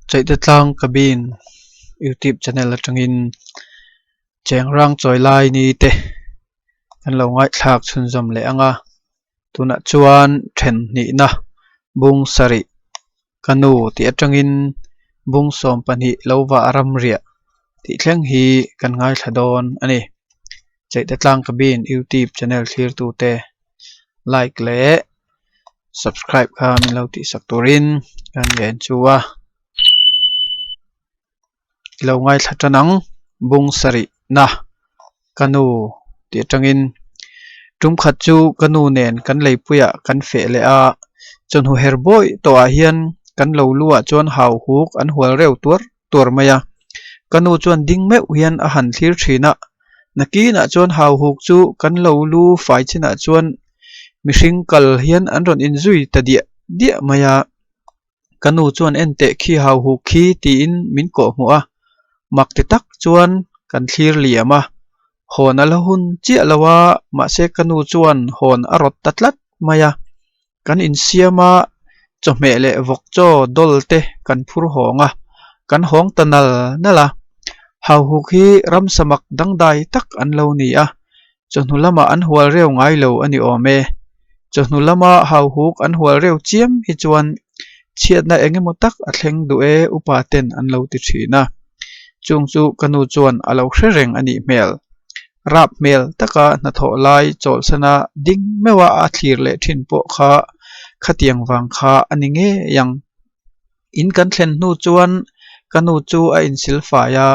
Chaihte tlang cabin youtube channel atangin chengrang chawi lai ni te kan lo ngaihthlak chhunzawm leh ang a tunah chuan then hnihna bung sarih ka nu tih atangin bung 12 lo vah ramriah tih thleng hi kan ngaithla dawn a ni. Chaihte tlang cabin youtube channel thlir tute like leh subscribe kha min lo tihsak turin kan ngen chu a lo ngaithla tan ang bung sarih na ka nu tih atangin tum khat chu ka nu nen kan leipuiah kan feh leh a chawhnu her bawih tawh ah hian kan lo lu ah chuan hau huk an hual reuh tuar tuar mai a ka nu chuan ding meuh hian a han thlir thin a nakinah chuan hau huk chu kan lo lu fai chinah chuan mihring kal hian an rawn inzui ta diah diah mai a ka nu chuan en teh khi hau huk khi tiin min kawh hmuh a mak ti tak chuan kan thlir liam a hawn a la hun chiah lo a mahse ka nu chuan hawn a rawt ta tlat mai a. Kan insiam a, chawhmeh leh vawk chaw dawl te kan phur hawng a, kan hawng ta nal nal a. Hauhuk hi ramsamak dangdai tak an lo ni a, chawhnu lamah an hual reu ngai lo a ni awm e. Chawhnu lama hauhuk an hual reu chiam hi chuan chhiatna eng emaw tak a thleng duh e upa ten an lo ti thin a. Chung chu ka nu chuan a lo hre reng a nih hmel. Rap hmel taka hnathawh lai chawlhsana ding meuha a thlir leh thin pawh kha khatiang vang kha a ni ngei ang. In kan thlen hnu chuan ka nu chu a insil fai a,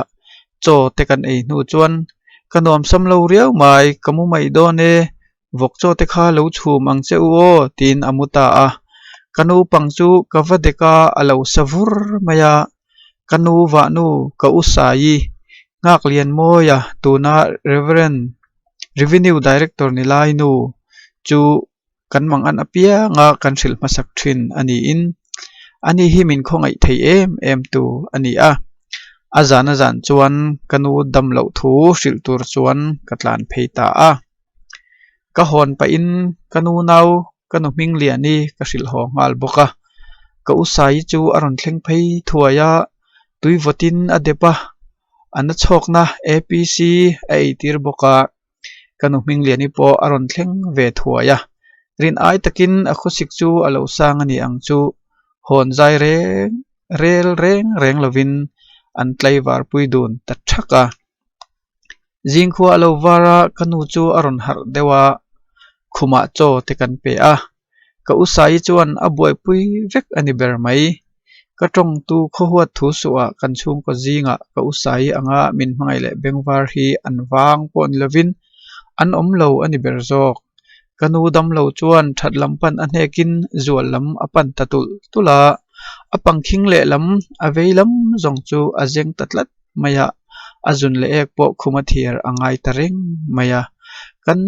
chaw te kan ei hnu chuan ka nuamsam lo riau mai, ka mu mai dawn e, vawk chaw te kha lo chhum ang che u aw tiin a mu ta a. Ka naupang chu ka va dek a, a lo sa vur mai a. Ka nu vahnu ka u Saii nghak lian mawi a tuna Reverend Revenue Director ni lai nu chu kan mang an apianga kan hrilh hmasak thin a niin ani hi min khawngaih thei em em tu a ni a. A zan a zan chuan ka nu dam loh thu hrilh tur chuan ka tlan phei ta a. Ka hawn pahin ka nu nau ka nu hming liani ka hrilh haw nghal bawk a. Ka u Saii chu a rawn thleng phei thuai a, tui vawtin a dep a, a na chhawkna APC a eitir bawk a. Ka nu hming liani pawh a rawn thleng ve thuai a, rin ai takin a khawsik chu a lo sang a ni ang chu hawn zai reng rel reng reng lovin an tlaivar pui dun ta thak a. Zingkhua a lo var a, ka nu chu a rawn harh deuh a, khumah chaw te kan pe a. Ka u Saii chuan a buaipui vek a ni ber mai. Ka tawngtu khawhuat thu suhah kan chhungkaw zingah ka u Saii anga min hmangaih leh bengvar hi an vang pawh ni lovin an awm lo a ni ber zawk. Ka nu damlo chuan that lam pan a hnekin zual lam a pan ta tulh tulh a, a pangkhing lehlam a vei lam zawng chu a zeng ta tlat mai a, a zun leh ek pawh khum a thiar a ngai ta reng mai a. Kan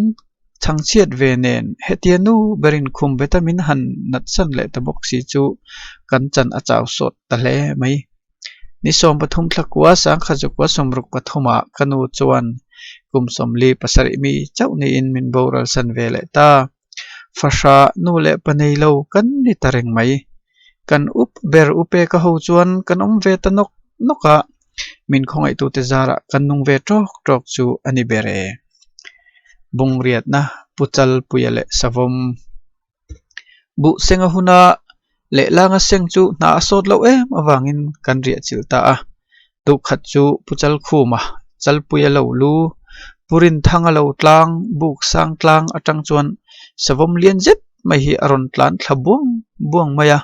chhangchhiat ve nen hetia nu berin khum vitamin han nat san leh ta bawk si chu kan chan a chau sawt ta hle mai. Ni 13 thla kua sangkhat zakua 63 ah ka nu chuan kum 47 mi chauh niin min boral san ve leh ta. Fahra nu leh pa nei lo kan ni ta reng mai. Kan up ber upe ka ho chuan kan awm ve ta nawk nawk a, min khawngaihtute zarah kan nung ve tawk tawk chu a ni ber e. Bungriatna Pu Chalpuia leh Savawm Buh senga huna lehlanga seng chu hna a sawt loh em avangin kan riah chilh ta a. Duhkhat chu Pu Chalkhuma, Chalpuia lo lu, Pu Rinthanga lo tlang, buk sang tlang atang chuan savawm lian zet mai hi a rawn tlan thla buang buang mai a.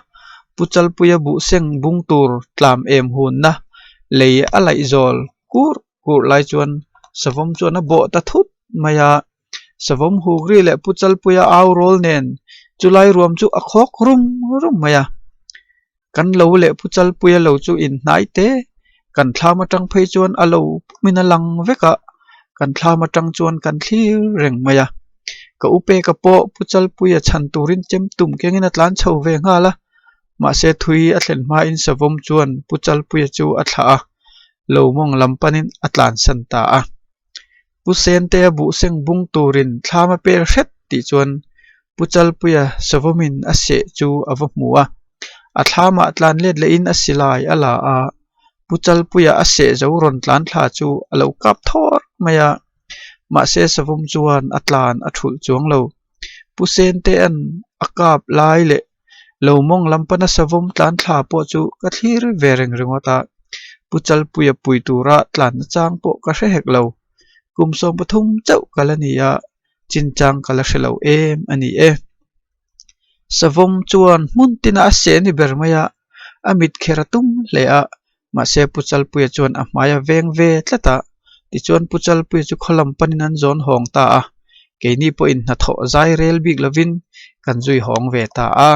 Pu Chalpuia buh seng bung tur tlam em hunna lei a laih zawl kur kur lai chuan savawm chuan a bawh ta thut mai a. Savawm huk ri leh Pu Chalpuia au rawl nen chulai ruam chu a khawk rum rum mai a. Kan lo leh Pu Chalpuia lo chu inhnai te, kan thlam atang phei chuan a lo pumin a lang vek a, kan thlam atang chuan kan thlir reng mai a. Ka u peka pawh Pu Chalpuia chhan turin chem tum kengin a tlan chho ve nghal a, mahse thui a thlen hmain Savawm chuan Pu Chalpuia chu a thlah a, lo mawng lam panin a tlansan ta a. Pu Sentea buh seng bung turin thlam a pel hret tih chuan Pu Chalpuia Savawmin a seh chu a va hmu a. A thlamah tlan let lehin a silai a la a, Pu Chalpuia a seh zo rawn tlan thla chu a lo kap thawr mai a, mahse savawm chuan a tlan a thulh chuang lo. Pu Sentea'n a kap lai leh lo mawng lam pana savawm tlan thla pawh chu ka thlir ve reng ringawt a, Pu Chalpuia pui tura tlanna chang pawh ka hre hek lo. Kum 13 chauh ka la ni a, chinchang ka la hre lo em a ni e. Savawm chuan hmun tinah a seh ni ber mai a, a mit kher a tum hle a, mahse Pu Chalpuia chuan a hmai a veng ve tlat a, tichuan Pu Chalpuia chu khaw lam panin an zawn hawng ta a, keini pawhin hnathawh zai rel bik lovin kan zui hawng ve ta a.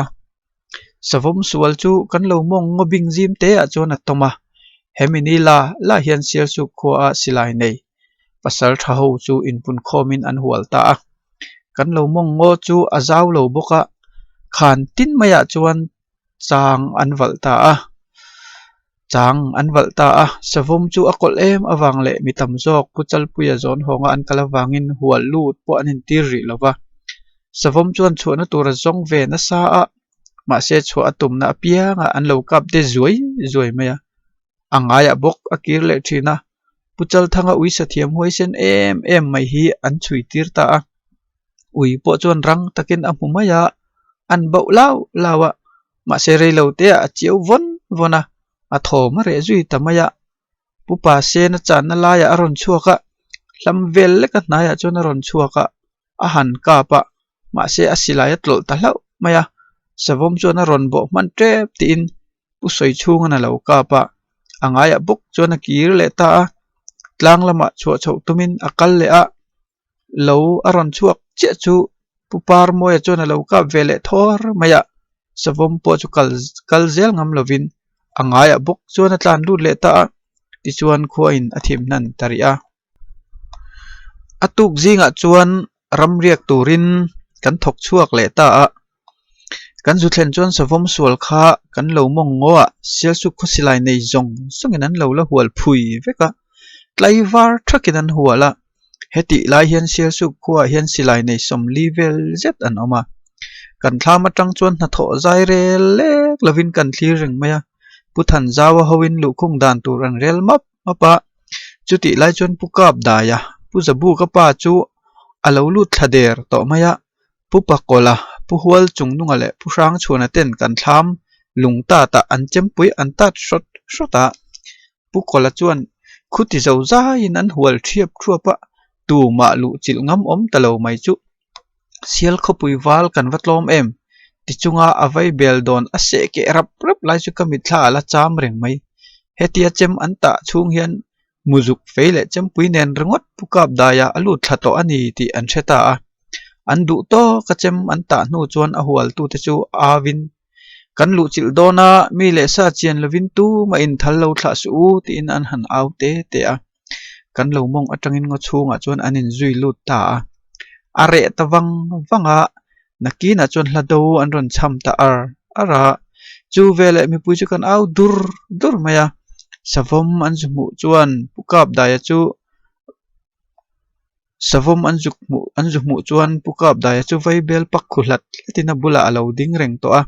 Savawm sual chu kan lo mawng ngaw bing zim te ah chuan a tawm a, hemi ni la la hian Sialsuk khua ah silai nei pasal tha ho chu inpunkhawmin an hual ta a, kan lo mawng ngaw chu a zau lo bawk a, khan tin maiah chuan chang an valh ta a, chang an valh ta a, savawm chu a kawlh em avang leh mi tam zawk Pu Chalpuia zawn hawnga an kal avangin hual lut pawh an intir rih lo va, savawm chuan chhuahna tur a zawng ve nasa a, mahse chhuah a tumna apiangah an lo kap de zuai zuai mai a, a ngaiah bawk a kir leh thin a, Pu Chalthanga ui sathiam huaisen em em mai hi an chhui tir ta a, ui pawh chuan rang takin a hmu mai a, an bauh lau lau a, mahse reilo te ah a chiau vawn vawn a, a thawm a reh zui ta mai a, Pu Pa Sena channa laiah a rawn chhuak a, hlam vel leka hnaiah chuan a rawn chhuak a, a han kap a, mahse a silai a tlawlh ta hlauh mai a, savawm chuan a rawn bawh hman tep tiin Pu Sawi chhungan a lo kap a, a ngaiah bawk chuan a kir leh ta a, tlang lamah chhuah chhoh tumin a kal leh a, lo a rawn chhuak chiah chu Pu Parmawia chuan a lo kap ve leh thawr mai a, savawm pawh chu kal kal zel ngam lovin a ngaiah bawk chuan a tlan lut leh ta a, tichuan khuain a thim hnan ta rih a. A tuk zingah chuan ramriak turin kan thawk chhuak leh ta a, kan zu thlen chuan savawm sual kha kan lo mawng ngaw a, Sialsuk khawsilai nei zawng zawngin an lo la hual phui vek a, tlaivar thakin an hual a, hetih lai hian Sialsuk khuaah hian silai nei 40 vel zet an awm a, kan thlam atang chuan hnathawh zai rel lek lovin kan thlir reng mai a, Pu Thanzaua hoin luhkhung dan tur an rel map. map a, chutih lai chuan Pu Kap Daia, Pu Zabuka pa chu a lo lut thla der tawh mai a, Pu Pakawla, Pu Hual Chungnunga leh Pu Hrangchhuana ten kan thlam lung tat ah an chempui an tat hrawt hrawt a, Pu Kawla chuan khuti zo zaiin an hual thiap thuap a, tumah luh chilh ngam awm ta lo mai chu. Sial khawpui val kan va tlawm em? Tichunga a vai bel dawn a seh keh rap rap lai chu ka mitthla a la cham reng mai. Hetia chem an tah chhung hian muzuk fei leh chempui nen ringawt Pu Kapdaia a lut thla tawh a ni tih an hre ta a. An duh tawk a chem an tah hnu chuan a hualtute chu auin, Kan luhchilh dawn a, mi leh sa chian lovin tumah inthal lo thlah suh u tiin an han au te te a. Kan lo mawng atangin ngaw chhungah chuan an inzui lut ta a. A reh ta vang vang a, nakinah chuan hla do an rawn cham ta ar ar a. Chu veleh mipui chu kan au dur dur mai a. Savawm an zu hmuh chuan Pu Kapdaia chu Savawm an zuk hmuh an zu hmuh chuan Pu Kapdaia chu vaibel pak khu hlat hlatin a bulah a lo ding reng tawh a.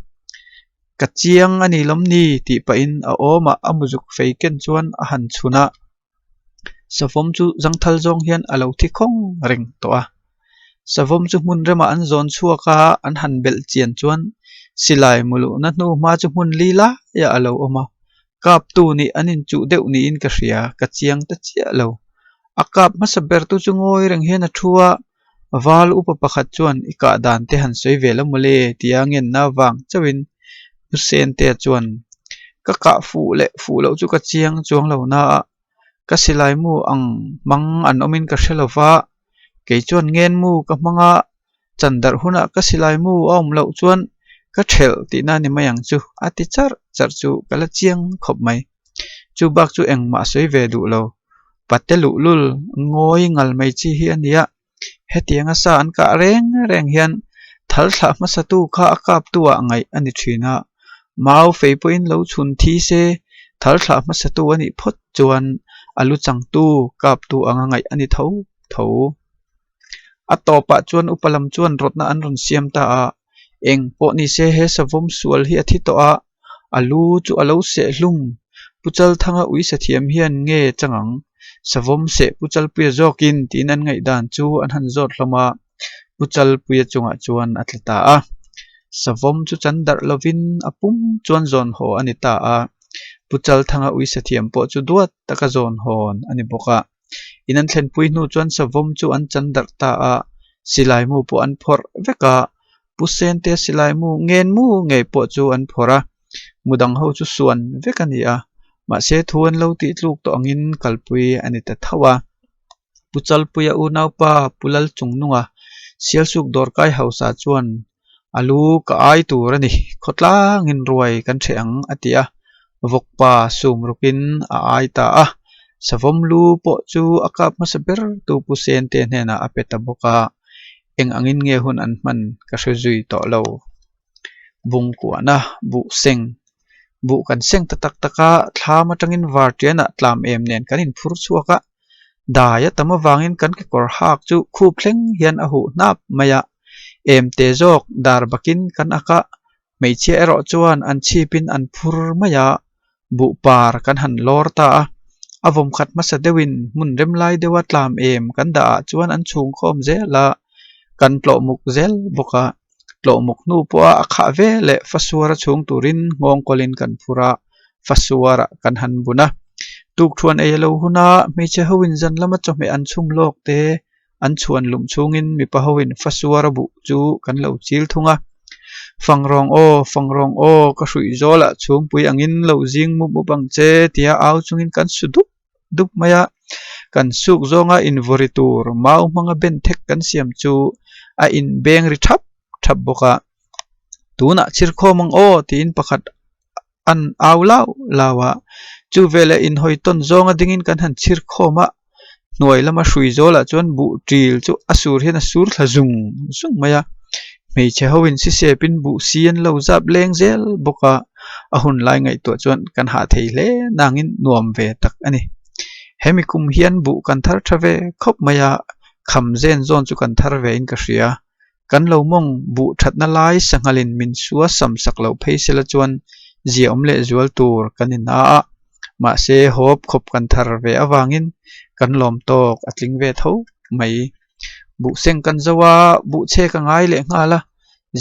Ka chiang a ni lawm ni tih pahin a awmah a muzuk fei ken chuan a han chhun a. Savawm chu zangthal zawng hian a lo thi khawng reng tawh a. Savawm chu hmun remah an zawn chhuak a, an han belh chian chuan silai muluhna hnu hma chu hmun li laiah a lo awm a. Kaptu nih an inchuh deuh niin ka hria, ka chiang ta chiah lo. A kap hmasa bertu chu ngawi reng hian a thu a, val upa pakhat chuan i kah dan te han sawi ve lo mawle tia ngenna avang chauhin Pu Sentea chuan ka kah fuh leh fuh loh chu ka chiang chuang lo na a, ka silai mu ang hmang an awmin ka hre lo va, kei chuan ngen mu ka hmang a, chan darh hunah ka silai mu a awm loh chuan ka thelh tihna ni mai ang chu a ti charh charh chu ka la chiang khawp mai. Chu bak chu engmah a sawi ve duh lo. Pate luhlul ngawi ngal mai chi hi a nia. Hetianga sa an kah reng reng hian thal thlah hmasatu kha a kaptu ah ngaih a ni thin a. Mau fei pawhin lo chhun thi se thal thlah hmasatu a nih phawt chuan a lu changtu kaptu anga ngaih a ni tho tho. A tawpah chuan upa lam chuan rawtna an rawn siam ta a, eng pawh ni se he savawm sual hi a thi tawh a. A lu chu a lo seh hlum. Pu Chalthanga uisa thiam hian nge chang ang? Savawm seh Pu Chalpuia zawkin tiin an ngaihdan chu an han zawt hlawm a, Pu Chalpuia chungah chuan a tla ta a. Savawm chu chan darh lovin a pum chuan zawn haw a ni ta a. Pu Chalthanga uisa thiam pawh chu duat taka zawn hawn a ni bawk a. In an thlenpui hnu chuan savawm chu an chan darh ta a, silai mu pawh an phawrh vek a, Pu Sente silai mu ngen mu ngei pawh chu an phawrh a, mu dang ho chu suan vek a ni a, mahse thu an lo tih tluk tawh angin kalpui a ni ta tho a. Pu Chalpuia unaupa Pu Lalchungnunga Sialsuk dawrkai hausa chuan A lu ka ai tur a ni, khawtlangin ruai kan hreh ang a ti a, vawkpa sum rukin a ai ta a, savawm lu pawh chu a kap hmasa ber tu Pu Sente hnenah a pe ta bawk a, eng angin nge hun an hman ka hre zui tawh lo. Bungkuahna buh seng buh kan seng ta tak tak a, thlam atangin vartianah tlam em nen kan inphur chhuak a, Dai a tam avangin kan kekawr hak chu khup thleng hian a huh hnap mai a, em te zawk dar bakin kan ak a, hmeichhia erawh chuan an chhipin an phur mai a, buh par kan han lawr ta a, a vawm khat hmasa deuhin hmun rem lai deuha tlam em kan dah ah chuan an chhung khawm zel a, kan tlawh muk zel bawk a, tlawh muk hnu pawha a khah ve leh fasuara chhung turin nghawng kawlin kan phur a, fasuarah kan han bun a. Tukthuan ei a lo hun a, hmeichhe hoin zan lama chawhmeh an chhum lawk te an chhuan lum chhungin mipa hoin fasuara buh chu kan lo chil thung a. Fangrawng aw, fangrawng aw, ka hruih zawlah chhungpui angin lo zing mup mup ang che tia au chungin kan su dup dup mai a, kan suk zawnga invawri tur mau hmanga ben thek kan siam chu a inbeng ri thap thap bawk a, tunah chhirkhawm ang aw tiin pakhat an au lau lau a, chu veleh inhawi tawn zawnga dingin kan han chhirkhawm a, hnuai lama hrui zawlah chuan buh ṭil chu a sur hian a sur thla zung zung mai a, hmeichhe ho in sisepin buh si an lo zap leng zel bawk a, a hun lai ngaihtuah chuan kan hah thei hle nangin nuam ve tak a ni. Hemi kum hian buh kan thar tha ve khawp mai a, kham zen zawn chu kan thar ve in ka hria. Kan lo mawng buh thatna lai sanghalin min sua sam sak loh phei sela chuan zia awm leh zual tur kan in a a, mahse hawp khawp kan thar ve avangin kan lawm tawk a tling ve tho mai. Buh seng kan zo a, buh chhe ka ngai leh nghal a,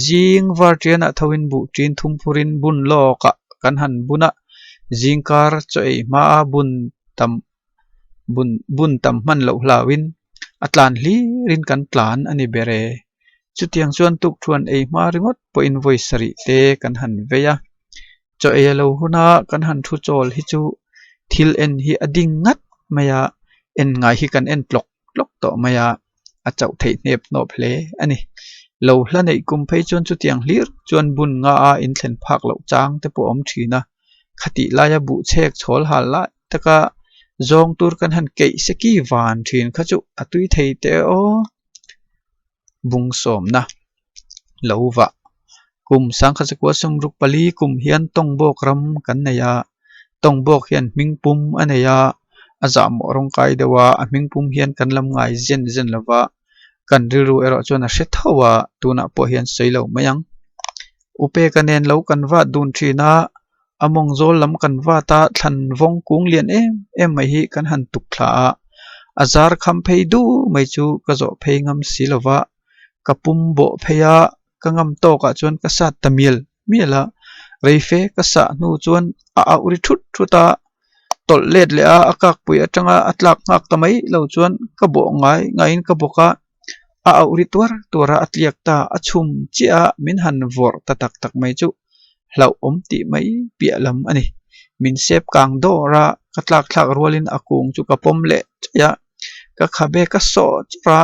zing var tianah thoin buh ṭin thum phurin bun lawkah kan han bun a, zingkar chaw ei hmaa bun tam bun bun tam hman loh hlauhin a tlan hlirin kan tlan a ni ber e. Chutiang chuan tukthuan ei hma ringawt pawhin vawi sarih te kan han vei a, chaw ei a lo huna kan han thu chawl hi chu thil en hi a ding ngat mai a, en ngai hi kan en tlawk tlawk tawh mai a, a chauh theih hnep hnawp hle a ni. Lo hla neih kum phei chuan chutiang hlir chuan bun nga a inthlen phak loh chang te pawh a awm thin a, khatih laia buh chhek chhawl hal lai taka zawng tur kan han keih se ki van thin kha chu a tui thei teh aw. Bung sawmna lo vah kum sangkhat zakua sumruk pali kum hian tawngbawk ram kan nei a, tawngbawk hian hming pum a nei a, a zahmawh rawng kai deuh a, a hming pum hian kan lam ngai zen zen lo va, kan rilru erawh chuan a hre tho a, tunah pawh hian sawi lo mai ang. Upeka nen lo kan vat dun thin a, a mawng zawl lam kan vat a, thlan vawng kung lian em em mai hi kan han tuk thla a, a zar kham phei du mai chu ka zawh phei ngam si lo va, ka pum bawh phei a, ka ngam tawkah chuan ka sat ta mial mial a, reife ka sah hnu chuan a auh ri thut thut a, tawlh let leh a, a kakpui atanga a tlak nghak ta mai lo chuan ka bawh ngai ngaiin ka bawk a, a auh ri tuar tuar a, a tliak ta, a chhum chiah a, min han vawrh ta tak tak mai chu hlauhawm tih mai piah lam a ni. Min sep kang dawr a, ka tlak thlak rualin a kung chu ka pawm leh chaih a, ka khabe ka sawh chawrh a,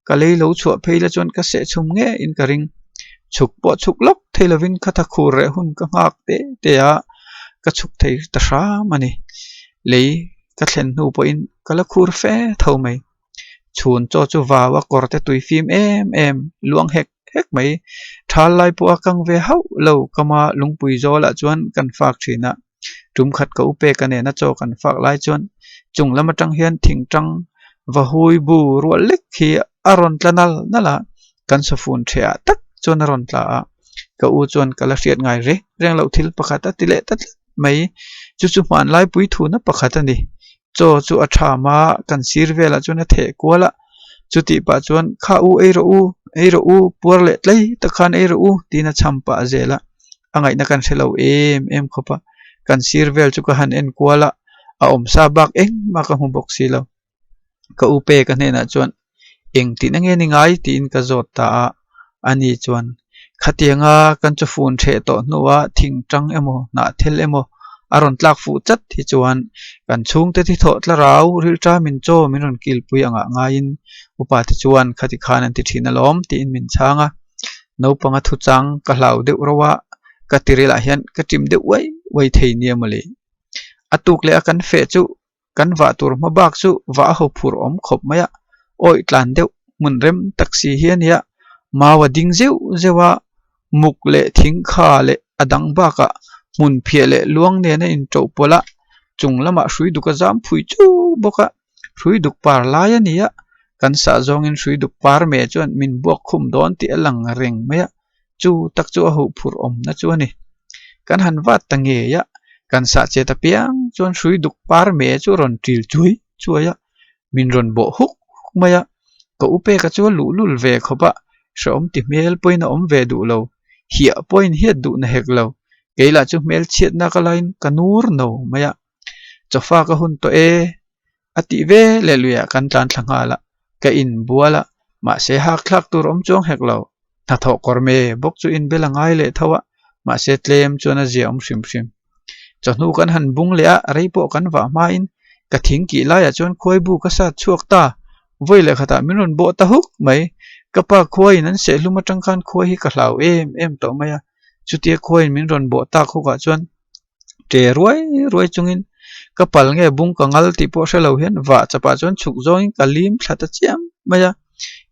ka lei lo chhuah phei la chuan ka seh chhum nge in ka ring. Chhuk pawh chhuk lawk thei lovin ka tha khur reh hun ka nghak te te a, ka chhuk thei ta hram a ni. Lei ka thlen hnu pawhin ka la khur fe tho mai. Chhun chaw chu vau a kawr te tui fim em em luang hek hek mai. Thal lai pawh a kang ve hauh lo kama lungpui zawlah chuan kan fak thin a. Tum khat ka upe ka nena chaw kan fak lai chuan chung lam atang hian thingtang va hui bu rual lek hi a rawn tla nal nal a, kan safun thehah tak chuan a rawn tla a. Ka u chuan ka la hriat ngai reng reng loh thil pakhat a ti leh ta tlat mai. Chu chu hmanlai puithuna pakhat a ni. Chaw chu a tham a, kan sir velah chuan a theh kual a. Chutih pah chuan, Kha u ei rawh u, ei rawh u, puar leh tlei tak khan ei rawh u, tiin a chham pah zel a. A ngaihna kan hre lo em em khawp a. Kan sir vel chu ka han en kual a, a awmsa bak engmah ka hmu bawk si lo. Ka u peka hnenah chuan, Eng tihna nge ni ngai? tiin ka zawt ta a. Ani chuan, Khatianga kan chawfun hreh tawh hnuah thingtang emaw hnahthel emaw a rawn tlak fuh chat hi chuan kan chhungte thi thawh tlarau rilṭa min chaw min rawn kilpui angah ngaiin upa te chuan khati khan an ti ṭhin alawm tiin min chhang a. Naupanga thuchang ka hlau deuh rauh a, ka tirilah hian ka ṭim deuh uai uai thei nia mawle. A tuk leh a kan feh chu Kan vah tur hma bak chu vah a ho phur awm khawp mai a, awih tlan deuh hmun rem tak si hi a nia. Mau a ding zeuh zeuh a, muk leh thing kha leh a dang bakah hmun phiah leh luang nen a inṭoh pawlh a, chung lamah hrui duk a zam phui chu bawk a, hrui duk par lai a ni a, kan sah zawngin hrui duk par me chuan min buak khum dawn tih a lang reng mai a. Chu tak chu a huh phurh awmna chu a ni. Kan han vat ta ngei a, kan sah chet apiang chuan hrui duk par me chu a rawn ṭil chuai chuai a, min rawn bawh huk huk mai a. Ka u peka chu a luh lul ve khawp a, hrehawm ti hmel pawhin a awm ve duh lo, hiah pawhin hiat duh na hek lo. Kei lah chu hmel chhiatna ka laiin ka nur no mai a. Chawfa ka hun tawh e, A tih ve leh luiah kan tlan thla nghal a, ka inbual a, mahse hak thlak tur awm chuang hek lo. Hnathawh kawr me bawk chu inbel a ngai leh tho a, mahse tlem chuan a zia awm hrim hrim. Chawhnu kan han bung leh a, rei pawh kan vah hmain ka thing kih laiah chuan khuaibu ka sat chhuak ta. Vawi leh khatah min rawn bawh ta huk mai. Ka pa khuaiin an sehlum atang khan khuai hi ka hlau em em tawh mai a, chutia khuaiin min rawn bawh tak hukah chuan ṭe ruai ruai chungin ka pal nge bung ka ngal tih pawh hre lo hian vah chapah chuan chhuk zawngin ka lim thla ta chiam mai a,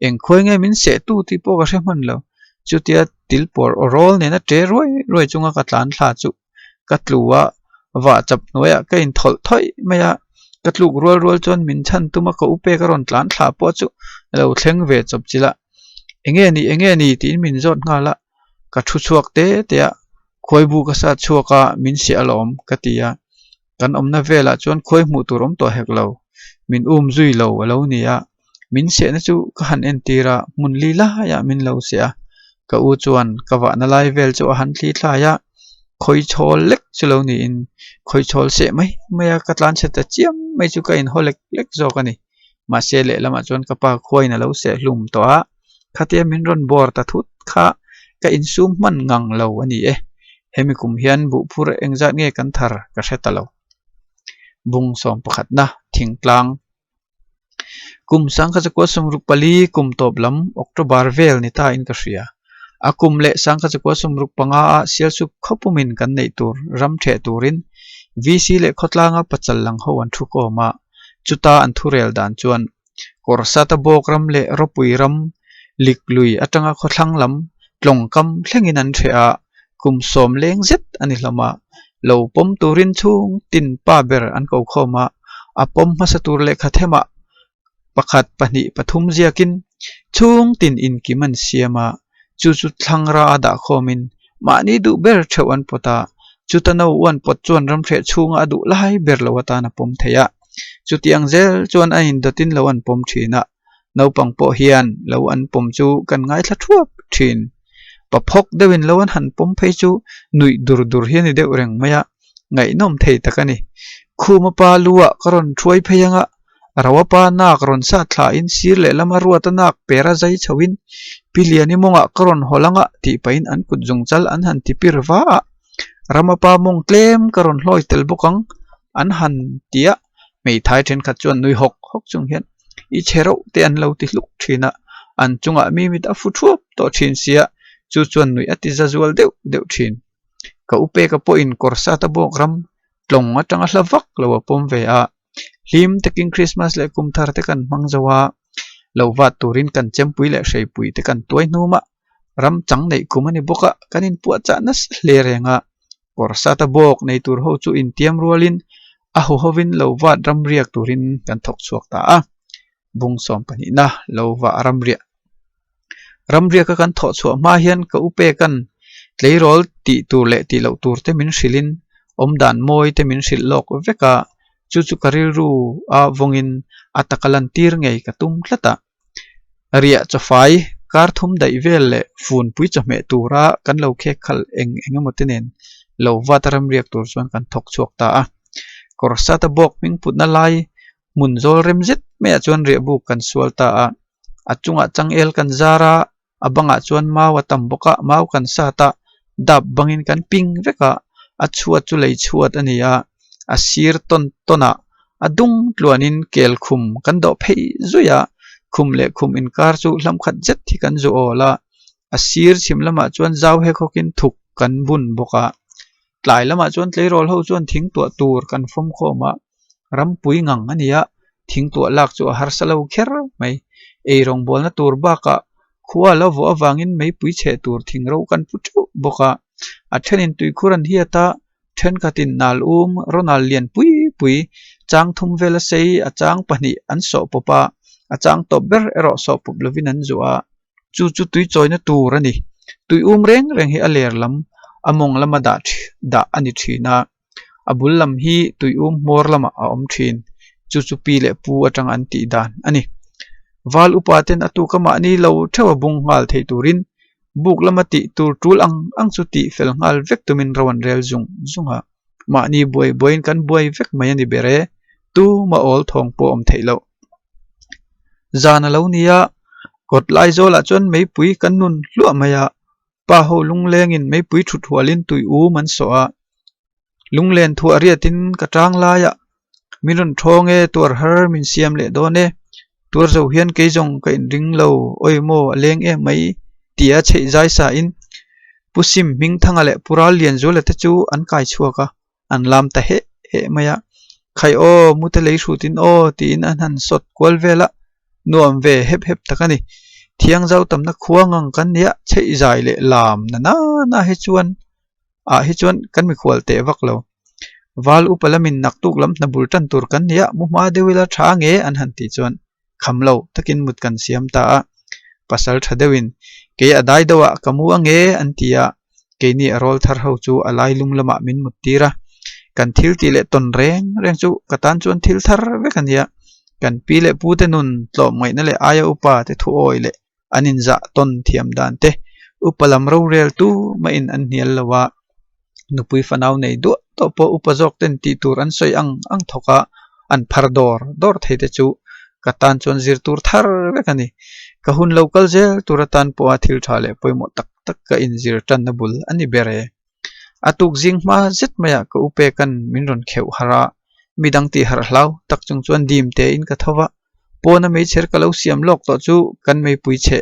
eng khuai nge min seh tu tih pawh ka hre hman lo, chutia til pawr aw rawl nena ṭe ruai ruai chunga ka tlan thla chu ka tlu a, vah chap hnuaiah ka inthawlh thawih mai a, ka tluk rual rual chuan min chhan tum a ka u pek a rawn tlan thla pawh chu a lo thleng ve chawp chilh a, eng nge ni eng nge ni tiin min zawt nghal a. Ka thu chhuak te te a, khuaibu ka sat chhuak a, min siah alawm ka ti a. Kan awmna velah chuan khuai hmuh tur awm tawh hek lo, min um zui lo a lo ni a. Min sehna chu ka han entir a, hmun li laiah min lo seh a. Ka u chuan ka vahna lai vel chu a han thli thlai a, khawi chhawl lek chu lo niin khawi chhawl seh mai mai a, ka tlanchhe ta chiam mai chu ka inhaw lek lek zawk a ni. Mahse lehlamah chuan ka pa khuaiin a lo seh hlum tawh a, khatia min rawn bawr ta thut kha ka insum hman ngang lo a ni e. Hemi kum hian buhphur engzat nge kan thar ka hre ta lo. Bung sawm pakhatna thingtlang Kum sangkhat chakua sawmruk pali kum tawp lam October vel ni ta in ka hria. A kum leh sangkhat chakua sawmruk panga ah Sialsuk khawpumin kan neih tur ram theh turin VC leh khawtlanga pachal lang ho an thu kawm a. Chuta an thurel dan chuan Kawrsata bawk ram leh ropui ram lik lui atanga khawthlang lam tlawngkam thlengin an hreh a, kum sawm leng zet a ni hlawm a. Lo pawm turin chhung tin pa ber an ko khawm a, a pawm hmasa tur lehkha themah pakhat, pahnih, pathum ziakin chhung tin inkim an siam a, chu chu thlangra a dah khawmin mahni duh ber theuh an pawt a, chuta no uan pawt chuan ramhreh chhunga a duh lai ber lo atan a pawm thei a, chutiang zel chuan a indawtin lo an pawm thin a, naupang pawh hian lo an pawm chu kan ngaithla thuap thin. Paphawk deuhin lo an han pawm phei chu nuih dur dur hi a ni deuh reng mai a, ngaihnawm thei tak a ni. Khuma pa lu ah ka rawn thuai phei anga Roa pa nak rawn sat thla in sir lehlama ruata nak pera zai chho in Pi Liani mawngah ka rawn haw lang a tih pahin an kut zung chal an han ti pir va a, Rama pa mawng tlem ka rawn hlawi tel bawk ang an han ti a, hmeithai thenkhat chuan nui hawk hawk chung hian i chhe reuh te an lo ti hluk thin a, an chungah mi mit a fu thuap tawh thin sia, chu chuan nuih a ti za zual deuh deuh thin. Ka u peka pawhin kawr sat a bawk ram tlawng atanga hla vak lo a pawm ve a. Hlim takin Krismas leh kum thar te kan hmang zo a, lo vat turin kan chempui leh hreipui te kan tuai hnum a, ram chang neih kum a ni bawk a, kan inpuahchah nasa hle reng a. Kawr sata bawk nei tur ho chu intiam rualin a haw hovin lo vat ram riak turin kan thawk chhuak ta a. Bung sawm pahnihna lo vah ram riah. Ram riaka kan thawh chhuah hma hian ka u pekan. Tleirawl tih tur leh tih loh tur te min hrilhin awmdan mawi te min hrilh lawk vek a, chu chu ka rilru a vawngin a taka lantir ngei ka tum tlat a. Riah chawfai kar thum daih vel leh funpui chawhmeh tura kan lo khek khalh eng eng emaw te nen lo vat a ramriak tur chuan kan thawk chhuak ta a. Kawr sata bawk hming putna lai hmun zawl rem zet maiah chuan riahbuk kan sual ta a, a chungah changel kan zar a, a bangah chuan mau a tam bawk a, mau kan sat a, dap bangin kan ping vek a, a chhuat chu lei chhuat a ni a, a sir tawn tawn ah a dung tluanin kel khum kan dawh phei zui a, khum leh khum inkar chu hlam khat zet hi kan zu awl a, a sir chhim lamah chuan zau hek hawkin thuk kan bun bawk a, tlai lamah chuan tleirawl ho chuan thing tuah tur kan fawm khawm a. Rampui ngang a ni a, thing tuah lak chu a harsa lo kher mai. Ei rawngbawlna tur bakah khua a lo vawh avangin meipui chheh tur thing ro kan pu teuh bawk a. A thenin tuikhur an hiat a, thenkhatin nal um rawnal lian pui pui chang thum vel a sei a chang pahnih an sawh pawp a, a chang tawp ber erawh sawh pawp lovin an zuah a. Chu chu tui chawina tur a ni. Tui um reng reng hi a ler lam a mawng lama dah dah a ni thin a. A bul lam hi tuium hmawr lamah a awm thin. Chu chu pi leh pu atanga an tih dan a ni. Val upa ten a tuka mahni lo theuh a bung nghal thei turin buk lama tih tur tul ang ang chu tih fel nghal vek tumin ro an rel zung zung a. Mahni buai buaiin kan buai vek mai a ni ber e. Tuma awl thawng pawh awm theih loh. Zan a lo ni a, kawt lai zawlah chuan meipui kan nun hluah mai a. Pa ho lunglengin meipui thut hualin tui um an sawh a, lunglen thuah riatin ka tang laiah min rawn thawng e, tuar har min siam leh dawn e, tuar zo hian kei zawng ka inring lo, awi maw a leng em mai tia chheih zai sain Pu Sim Hmingthanga leh Pu Ral Lianzuala te chu an kai chhuak a. an lam ta heh heh mai a, Khai aw, mute lei hrutin aw tiin an han sawt kual vel a, nuam ve hep hep tak a ni. Thiangzau tamna khua ngang kan nia, chheih zai leh lam na na na hi chuan ah hi chuan kan mikhual teh vak lo. Val upa lamin naktuk lam hna bul tan tur kan nia, mu hma deuh ila tha nge an han tih chuan kham lo takin mut kan siam ta a, pasal tha deuhin kei a dai deuhah ka mu ange an ti a, keini a rawl thar ho chu a lai lum lamah min mut tir a, kan thil tih leh tawn reng reng chu ka tan chuan thil thar vek a nia, kan pi leh pu te nun tlawm ngaihna leh aia upa te thu awi leh an inzah tawn thiam dan te upa lam rorel tu mahin an hnial lo a, nupui fanau nei duah tawh pawh upa zawk ten tih tur an sawi ang ang thawk a, an phar dawr dawr thei te chu ka tan chuan zir tur thar vek a ni. Ka hun lo kal zel tur atan pawha thil tha leh pawimawh tak tak ka inzir tanna bul a ni ber e. A tuk zing hma zet maiah ka u peka'n min rawn kheuh harh a, midang tih harh hlau tak chung chuan dim tein ka tho va. Pawna meichher ka lo siam lawk tawh chu kan meipui chhe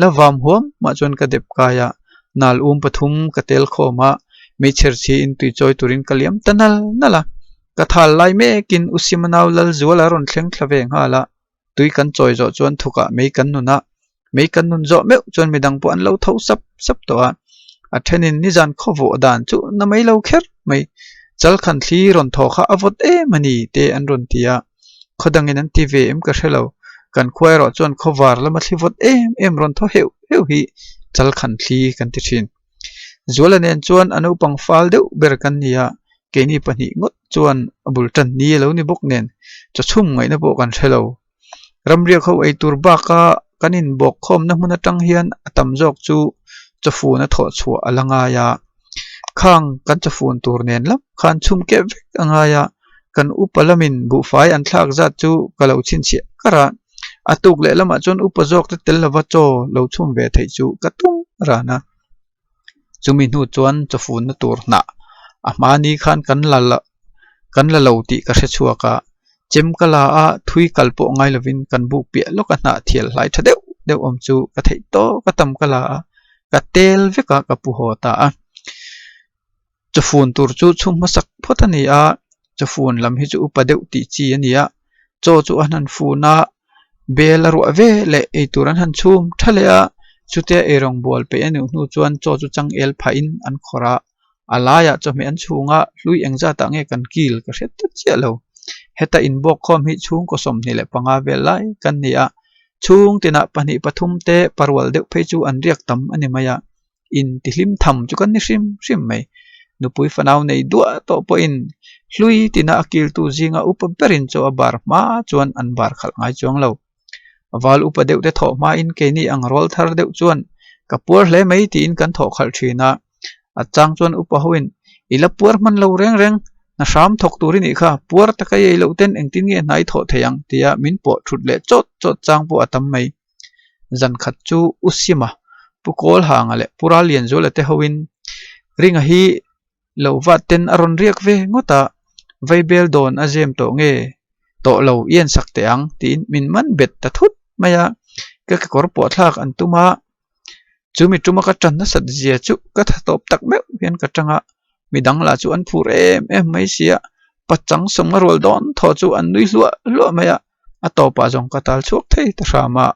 la vam huam mah chuan ka dep kai a, nal um pathum ka tel khawm a, meichher chhiin tui chawi turin ka liam ta nal nal a. Ka thal lai mekin U Simanau Lalzuala rawn thleng thla ve nghal a, tui kan chawi zawh chuan thukah mei kan nun a, mei kan nun zawh meuh chuan midang pawh an lo tho sap sap tawh a, a thenin nizan khaw vawh dan chu na mai lo kher mai, chalkhan thli rawn thaw kha a vawt em a ni te an rawn ti a. Khaw dangin an ti ve em ka hre lo, kan khua erawh chuan khaw var lama thli vawt em em rawn thaw heuh heuh hi chalkhan thli kan ti thin. Zuala nen chuan a naupang fal deuh ber kan ni a, keini pahnih ngawt chuan a bul tan ni a lo ni bawk nen chawchhum ngaihna pawh kan hre lo. Ramriak ho ei tur baka kan inbawk khawmna hmun atang hian a tam zawk chu chawfun a thawh chhuah a la ngai a, khang kan chawfun tur nen lam khan chhum keh vek a ngai a, kan upa lamin buhfai an thlak zat chu ka lo chhinchhiah kar a, a tuk leh lamah chuan upa zawk te tel lova chaw lo chhum ve theih chu ka tum ran a. Chumi hnu chuan chawfunna tur hnah a hmani khan kan la kan la lo tih ka hre chhuak a, chem ka la a thui kal pawh ngai lovin kan buk piah lawk a hnah thial hlai tha deuh deuh awm chu ka theih tawk a tam ka la a, ka tel vek a ka pu haw ta a. Chawfun tur chu chhum hmasak phawt a ni a, chawfun lam hi chu upa deuh tih chi a ni a, chaw chu an han fun a, bel a ruah ve leh eitur an han chhum tha leh a, chutia eirawng bual peih a nih hnu chuan chaw chu changel phahin an khawrh a, a laiah chawhmeh an chhung a, hlui engzatah nge kan kil ka hre ta chiah lo. Heta inbawk khawm hi chhungkaw 25 vel lai kan ni a, chhung tinah pahnih pathum te parual deuh phei chu an riak tam a ni mai a. Intihlim tham chu kan ni hrim hrim mai. Nupui fanau nei duah tawh pawhin hlui tina a kiltu zinga upa berin chaw a bar hma chuan an bar khalh ngai chuang lo. Val upa deuh te thawh hmain keini ang rual thar deuh chuan ka puar hle mai tiin kan thawh khalh thin a. A chang chuan upa hoin i la puar hman lo reng reng, hna hram thawk tur i nih kha, puar taka i ei loh ten engtin nge hna i thawh thei ang tia min pawh thut leh chawt chawt chang pawh a tam mai. Zan khat chu U Sima, Pu Kawlhanga leh Pu Rallianzuala te hoin Ringa hi lo vat ten a rawn riak ve ngawt a, Vaibel dawn a zem tawh nge tawh lo i en sak teh ang tiin min man bet ta thut mai a, ka kekawr pawh thlak an tum a, chu mi tuma ka tan nasat zia chu ka tha tawp tak meuh hian ka tang a, midang lah chu an phur em em mai sia, pachang sawmnga rual dawn thaw chu an nui hluah hluah mai a. A tawpah zawng ka tal chhuak thei ta hram a,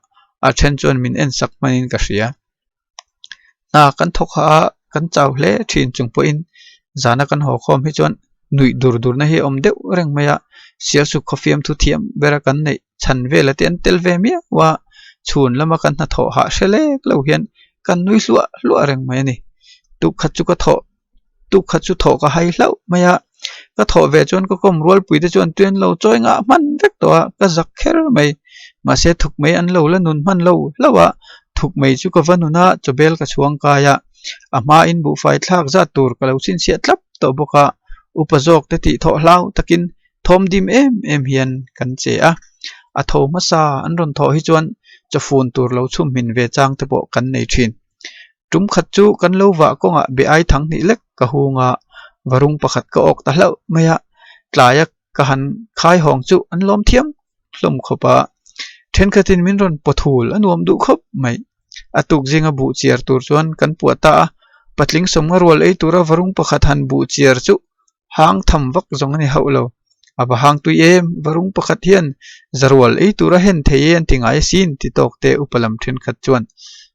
a then chuan min en sak hmanin ka hria. Hna kan thawk ha a, kan chau hle thin chung pawhin zana kan haw khawm hi chuan nuih dur durna hi a awm deuh reng mai a, Sialsuk khawfiam thu thiam bera kan neih chhan vela te an tel ve miau a, chhun lama kan hnathawh hah hre lek lo hian kan nui hluah hluah reng mai a ni. Tukkhat chu ka thawh Tukkhat chu thawh ka hai hlauh mai a, ka thawh ve chuan ka kawm rualpui te chuan tui an lo chawi ngah hman vek tawh a, ka zak kher mai. Mahse thuk mai an lo la nun hman lo hlauh a, thuk mai chu ka va nun a, chawbel ka chhuang kai a, a hmain buhfai thlak zat tur ka lo chhinchhiah tlap tawh bawk a, upa zawk te tih thawh hlau takin thawm dim em em hian kan che a, a tho hmasa an rawn thawh hi chuan chawfun tur lo chhum hmin ve chang te pawh kan nei thin. Tum khat chu kan lo vah kawngah be ai thang hnih lek ka hung a, varung pakhat ka awk ta hlauh mai a, tlaia ka han khai hawng chu an lawm thiam hlawm khawp a, thenkhatin min rawn paw thul a nuam duh khawp mai. A tuk zinga buh chiar tur chuan kan puah ta a, patling sawmnga rual ei tura varung pakhat han buh chiar chu hang tham vak zawng a ni hauh lo. A va hang tui em, varung pakhat hian zarual ei tura hen thei e an ti ngai asin ti tawk te upa lam thenkhat chuan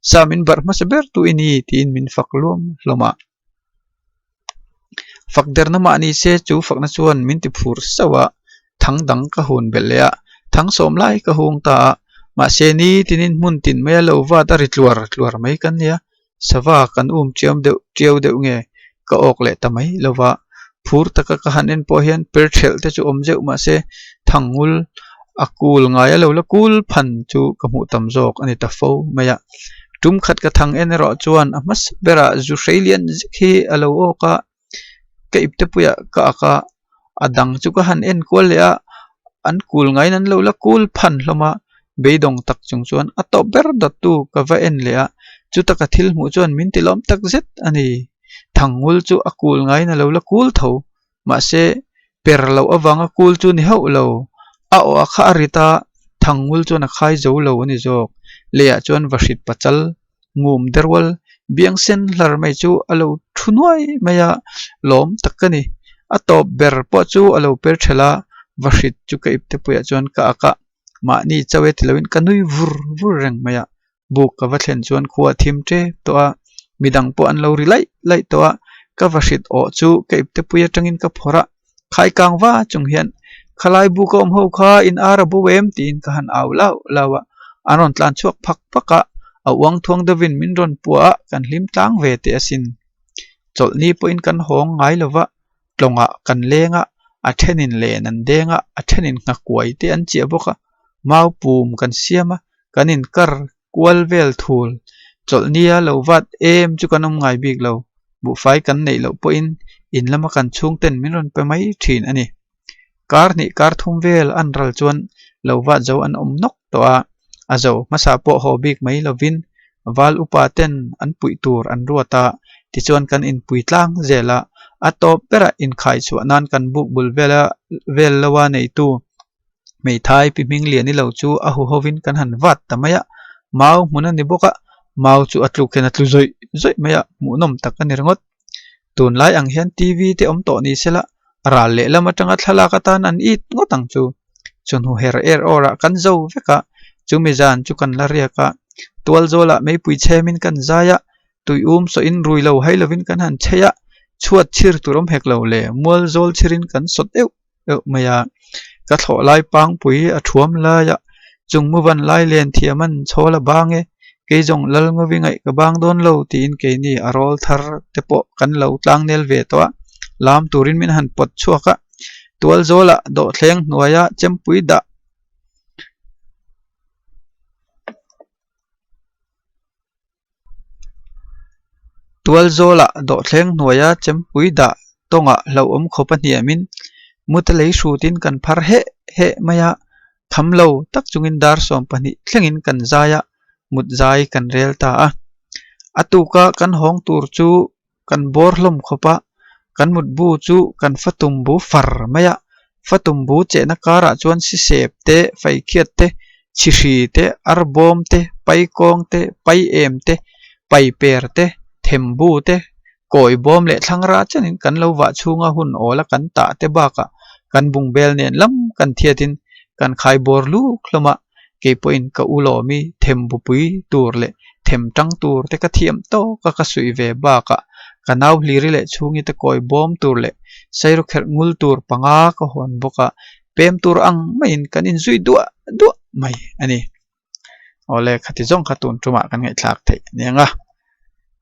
sa min barh hmasa ber tu i ni tiin min fak luam hlawm a. Fak derna mah ni se chu fakna chuan min ti phur sauh a, thang dang ka hun belh leh a, thang sawm lai ka hung ta a, mahse ni tinin hmun tin mai a lo vat a ri tluar tluar mai kan nia, Sava kan um tiam deuh tiau deuh nge ka awk leh ta mai lo va, phur taka ka han en pawh hian per thelh te chu awm zeuh mahse thangngul a kul ngai a lo la kul phan chu ka hmuh tam zawk a ni ta fo mai a. Tum khat ka thang en erawh chuan a hmasa berah zu hrei lian zek hi a lo awk a, ka ipte puiah ka ak a, a dang chu ka han en kual leh a, an kul ngaiin an lo la kul phan hlawm a, beidawng tak chung chuan a tawp ber dawt tu ka va en leh a, chuta ka thil hmuh chuan min ti lawm tak zet a ni. Thangngul chu a kul ngaiin a lo la kul tho, mahse per loh avanga kul chu ni hauh lo, a aw a kha a rit a, Thangngul chuan a khai zo lo a ni zawk, leiah chuan vahrit pachal Ngum derual biang sen hlar mai chu a lo thu nuai mai a, lawm tak ka ni. A tawp ber pawh chu a lo per thelh a, va hrit chu ka ipte puiah chuan ka ak a, mahni chauh e ti loin ka nui vur vur reng mai a. Buk ka va thlen chuan khua a thim tep tawh a, midang pawh an lo ri laih laih tawh a, ka va hrit awh chu ka ipte pui atangin ka phawrh a, khaikang va chung hian khalai buk a awm ho kha in ar a bo em tiin ka han au lau lau a, an rawn tlan chhuak phak phak a, a uang thuang deuhin min rawn puah a kan hlim tlang ve teh asin. Chawlhni pawhin kan hawng ngai lo va, tlawngah kan leng a, a thenin len an deng a, a thenin nghakuai te an chiah bawk a, mau pum kan siam a, kan inkar kual vel thul chawlhnia lo vat em chu kan awm ngai bik lo, buhfai kan neih loh pawhin in lama kan chhungten min rawn pe mai thin a ni. Kar hnih kar thum vel an ral chuan lo vat zo an awm nawk tawh a, a zo hmasa pawh haw bik mai lovin val upa ten an puih tur an ruat a, tichuan kan inpui tlang zel a, a tawp berah inkhai chhuah nan kan buk bul vela vel loa neitu Hmeithai pi hming lian i lo chu a hu hovin kan han vat ta mai a, mau hmun a ni bawk a, mau chu a tluk hian a tlu zawih zawih mai a, hmuhnawm tak a ni ringawt. Tunlai ang hian TV te awm tawh ni sela, ral lehlam atanga thlalak atan an it ngawt ang chu. Chawhnu her er awr ah kan zo vek a, chumi zan chu kan la riak a, tual zawlah meipui chhemin kan zai a, tui um sawhin rui lo hai lovin kan han chei a, chhuat chhir tur awm hek lo le, mual zawl chhirin kan sawt euh euh mai a, ka thlawh lai pangpui a thuam lai a, chung muvan lai len thiam an chhawl a bang e. Kei zawng Lalngovi ngaih ka bang dawn lo tiin keini a rawl thar te pawh kan lo tlangnel ve tawh a, lam turin min han pawt chhuak a. Tualzawlah dawhthleng hnuaia chempui dah. Tualzawlah dawhthleng hnuaia chempui dah tawngah hlauhawm khawp a hniamin muta lei hrutin kan phar heh heh mai a, tham lo tak chungin dar 12 thlengin kan zai a, mut zai kan rel ta a. A tuka kan hawng tur chu kan bawr hlawm khawp a, kan mutbu chu kan fatum bu far mai a, fatum bu chehna karah chuan sisep te, faikhiat te, chhihri te, arbawm te, paikawng te, paiem te, paiper te, thembu te, kawibawm leh thlangra chenin kan lo vah chhunga hun awla kan tah te bakah kan bungbel nen lam kan thiatin kan khai bawr luk hlawm a. Kei pawhin ka u lawmi them bupui tur leh them tang tur te ka thiam tawk a ka suih ve bakah ka nau hliri leh chhungi te kawi bawm tur leh sairu kherh ngul tur panga ka hawn bawk a, pem tur ang maiin kan inzui duah duah mai a ni. Awle khati zawng kha tun tumah kan ngaihthlak theih a ni ang a,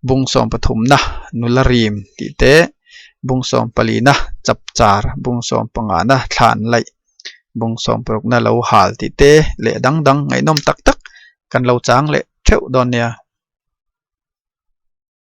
bung 13na nula rim tih te, bung 14na chapchar, bung 15na thlan laih. Bung 16na lo hal tih te leh dang dang ngaihnawm tak tak kan lo chang leh theuh dawn nia.